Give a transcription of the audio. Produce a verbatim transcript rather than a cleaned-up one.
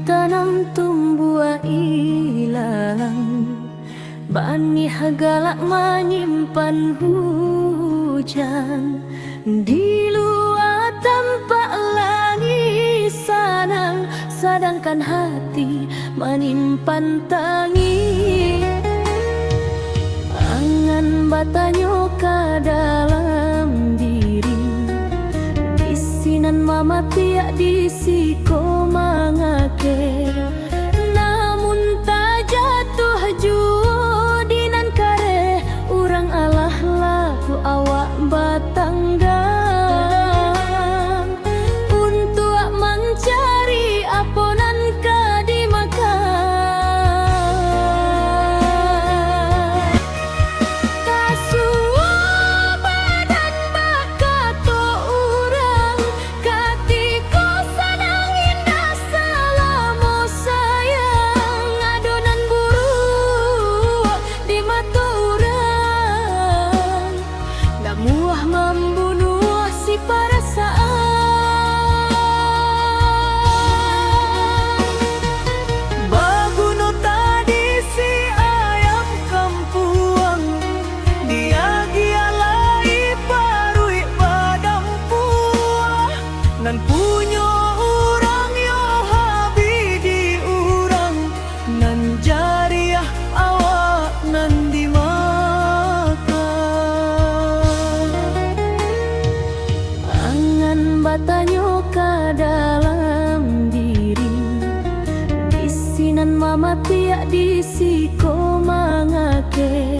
Tanam tumbuah ilalang, banih galak manyimpan hujan. Di lua tampak langik sanang, sadangkan hati manyimpan tangih. Angan batanyo ka dalam diri, di sinan mamatiak, di siko mangakeh. Namun tajatuah juo di nan kareh, urang alah laku awak batanggang, untuak mancari apo nan ka dimakan. Tasuo badan bakato urang, katiko sanang indak salamo sayang, ado nan buruak di mato urang, namuah mambunuah si parasaan. Baguno tadi si ayam kampuang, diagiah lai paruik badampuah. Nan punyo urang yo habih di urang, nan jariah awak nan dimakan. Angan batanyo ka dalam diri, di sinan mamatiak, di siko mangakeh.